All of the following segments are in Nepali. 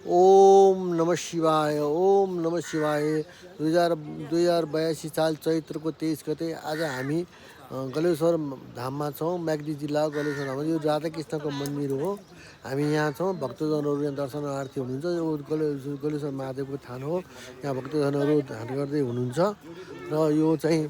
ओम नमः शिवाय, ओम नमः शिवाय। 2082 साल चैत्रको 23 गते आज हामी गलेश्वर धाममा छौँ। म्याग्दी जिल्ला गलेश्वर धाममा यो राधाकृष्णको मन्दिर हो। हामी यहाँ छौँ। भक्तजनहरू यहाँ दर्शनार्थी हुनुहुन्छ। यो गलेश्वर महादेवको थान हो। यहाँ भक्तजनहरू ध्यान गर्दै हुनुहुन्छ र यो चाहिँ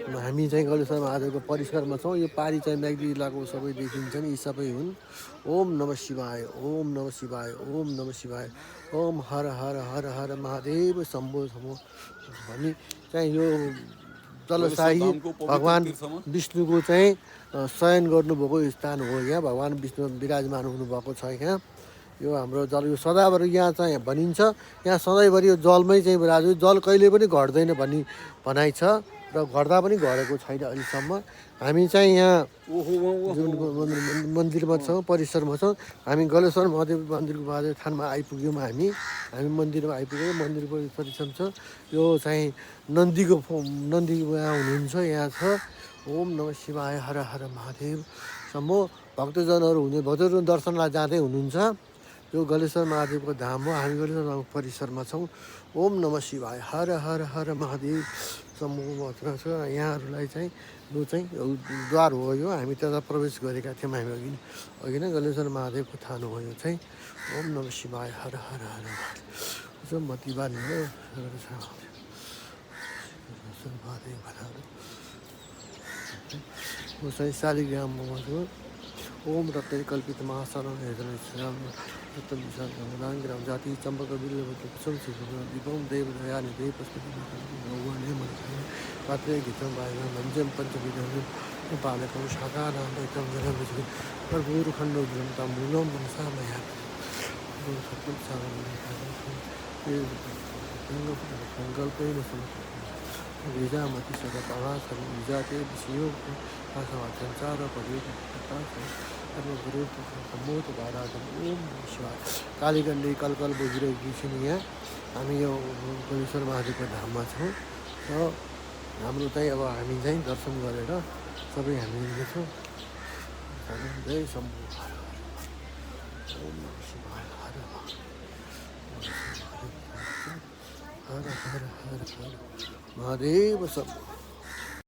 हामी चाहिँ गलेश्वर महादेवको परिसरमा छौँ। यो पारी चाहिँ म्याग्दी जिल्लाको सबै देखिन्छन्, यी सबै हुन्। ओम नमः शिवाय, ओम नमः शिवाय, ओम नमः शिवाय, ओम हर हर हर हर महादेव शम्भो शम्भो भनी चाहिँ यो जलशाही भगवान् विष्णुको चाहिँ शयन गर्नुभएको स्थान हो। यहाँ भगवान् विष्णु विराजमान हुनुभएको छ। यहाँ यो हाम्रो जल यो सदाभरि यहाँ चाहिँ भनिन्छ, यहाँ सधैँभरि यो जलमै चाहिँ राजु जल कहिले पनि घट्दैन भनी भनाइ छ र घट्दा पनि घटेको छैन अहिलेसम्म। हामी चाहिँ यहाँ जुन मन्दिरमा छौँ, परिसरमा छौँ। हामी गलेश्वर महादेव मन्दिरको महादेव थानमा आइपुग्यौँ। हामी मन्दिरमा आइपुग्यौँ। मन्दिर परिसर छ। यो चाहिँ नन्दीको यहाँ हुनुहुन्छ, यहाँ छ। ओम नमः शिवाय, हर हर महादेव शम्भो। भक्तजनहरू भक्तजन दर्शनलाई जाँदै हुनुहुन्छ। यो गलेश्वर महादेवको धाम हो। हामी गलेश्वर महादेव परिसरमा छौँ। ओम नमः शिवाय, हर हर हर महादेव शम्भो छ। यहाँहरूलाई चाहिँ यो चाहिँ द्वार हो। यो हामी त्यता प्रवेश गरेका थियौँ। हामी अघि नै गलेश्वर महादेवको थान हो यो चाहिँ। ओम नमः शिवाय, हर हर हर महादेव मतिबान म चाहिँ शालिग्राममा छु। ओम रत्न कल्पित महासारण हेर्दन रत्न विशाल ग्राम जाति चम्पक कुसुम दीपम देव दयानि देव पशुपति भगवान् पात्रे गीतम वायु मञ्जम पञ्चविधं पालकं शाखानां एकं जलं कर्पूरखण्डो ग्रन्थं मूलं मनसा मया सङ्कल्पेन वीजामति सदा पवासं विजाते विषयो संचार गुरु सम्मोत बाराजम। ओम शिवाय। कालीगण्डी कलकल बजिरहेकी छिन्। यहाँ हामी यो गलेश्वर महादेवको धाममा छौँ र हाम्रो चाहिँ अब हामी चाहिँ दर्शन गरेर सबै हामी हिँड्नेछौँ। जय शम्भु। ओम शिवाय, हर हर हर हर हर महादेव सब।